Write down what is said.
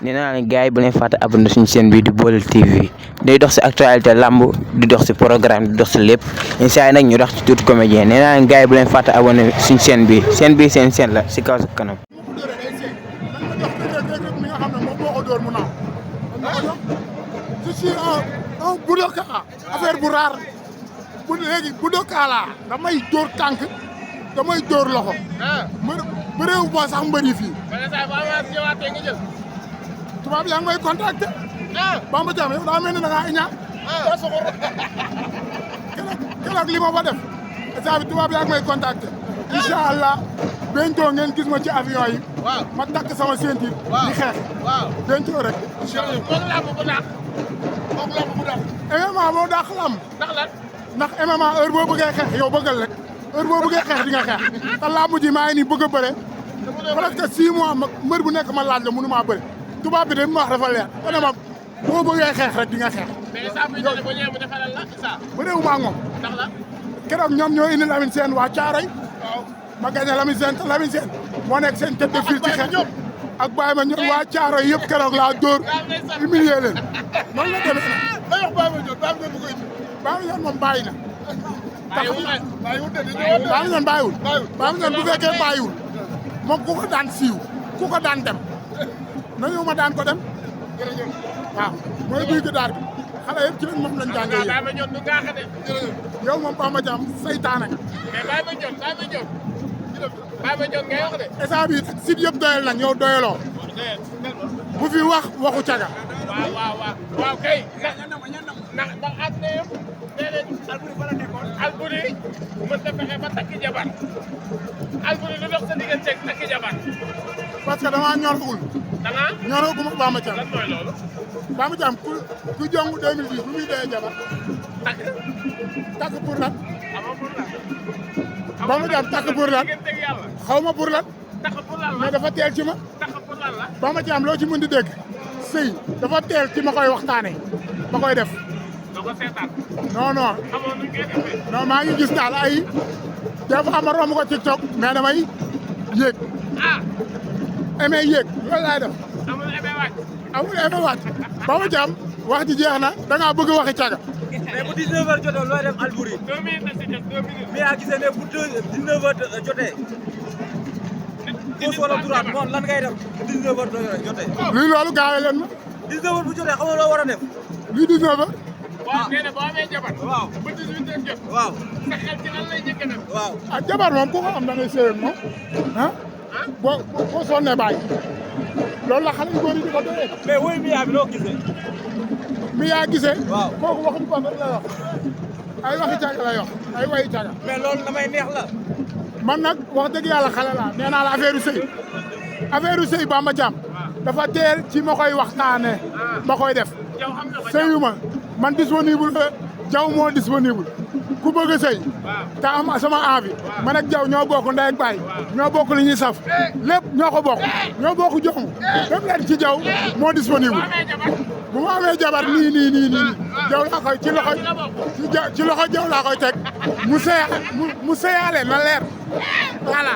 nee naa leen gars yi bu leen fàtte abonné suñu chaîne bi di Baol TV day dox si actualité lamb di dox si programme di dox si lépp incha nag ñu dox ci tuuti comédien nee naa leen gars yi bu leen fàtte abonné suñu chaîne bi seen chaîne la si kaw si kanam. je suis un budoka affaire bu raar bu léegi budoka laa damay dóor tànk damay dóor loxo. bëreewu ma sax mbëri fii. tubaab yaa ngi may contacté. Bamba Thiam yow daa mel ni da ngaa iñaan. keroog li ma fa def saa bi tubaab yaa ngi may contacté. incha allah bientôt ngeen gis ma ci avion yi. ma takk sama ceinture. di xeex. bientôt rek. incha allah MMA moo dàq lamb. ndax MMA heure boo bëggee xeex yow bëggal rek heure boo bëggee xeex di nga xeex te lamb ji maa ngi nii bëgg a bëre presque 6 mois mbër bu nekk ma laaj la mënu maa bëre tubaab bi de mu wax dafa leer te ne ma boo bëggee xeex rek di nga xeex. mais saa bu ñu demee ba ñëwee mu defaral la Issa. bëreewu maa ngoom. ndax la. keroog ñoom ñoo indi Lamine Sène waa Thiaroye. ma gagné Lamine Sène te Lamine Sène moo nekk seen tête de file ci xeex ak Baye ma ñoom waa Thiaroye yëpp keroog laa dóor humilier leen noonu la demee nag. day wax Baye ma ñoom Baye ma ñoom bu koy indi. Baye ma ñoom moom bàyyi na. bàyyiwul de. Baye ma ñoom bàyyiwul. Baye ma ñoom bu fekkee bàyyiwul moom ku ko daan siiw ku ko daan dem na ñëw ma daan ko dem. waaw mooy buy gi daal xale yëpp ci lañ moom lañ jàngee yéen. Baye ma ñoom du gaax de. yow moom Bamba Thiam saytaane nga. mais Baye ma ñoom Baye ma ñoom. Baye ma ñoom ngay wax de. instant bii site yëpp doyal nañ yow doyaloo. bu fi wax waxu caga. waaw kay. ndax àdduna yëpp déedéet Alboury fa la nekkoon. Alboury mën na fexe ba takki jabar. Alboury lu dox sa diggante ak takki jabar. parce que damaa ñoragul. ñoraguma Bamba Thiam. lan mooy loolu. Bamba Thiam ku jong 2010 bu muy dee jabar. takk pour lan. Bamba Thiam takk pour lan. xaw ma pour lan. mais dafa teel ci ma. Bamba Thiam loo ci mën di dégg. sëy dafa teel ci ma koy waxtaanee. ma koy def. non maa ngi gis daal ay des fois ma romb ko TikTok mais damay yéeg. aimé yéeg loolu laay def. amul aimé wàcc. Bamba Thiam wax ji jeex na da ngaa bëgg waxi caga. mais bu 19h jotee looy def Alboury. 2 minutes na si des 2 minutes. mais yaa gisee ne bu 19h jotee. gauche wala droite moom lan ngay def bu 19h jotee. luy loolu gaawee leen ma. 19h bu jotee xam nga loo war a def. luy 19h. waaw nee na boo amee jabar. waaw ba 18h jot. waaw sa xel ci lan lay njëkk a def. waaw. ah jabar moom ku ko am da ngay séy ak moom ah. boo sonnee bàyyi loolu la xale yu góor yi di ko doyee. mais woy Mia bi loo gisee. Mia gisee. waaw kooku waxu ko rek lay wax ay waxi caga lay wax ay wayi caga. mais loolu damay neex la. man nag wax dëgg yàlla xale laa nee naa la affaire sëy affaire sëy Bamba Thiam dafa teel ci ma koy waxtaanee ma koy def sëyu ma man disponible Jaw moo disponible ku bëgg a sëy te am sama envie man ak Jaw ñoo bokk ndey ak baay ñoo bokk li ñuy saf lépp ñoo ko bokk ñoo bokk joxu dem leen ci Jaw moo disponible bu ma amee jabar nii Jaw laa koy ci loxo Jaw laa koy teg mu sëyaale na leer voilà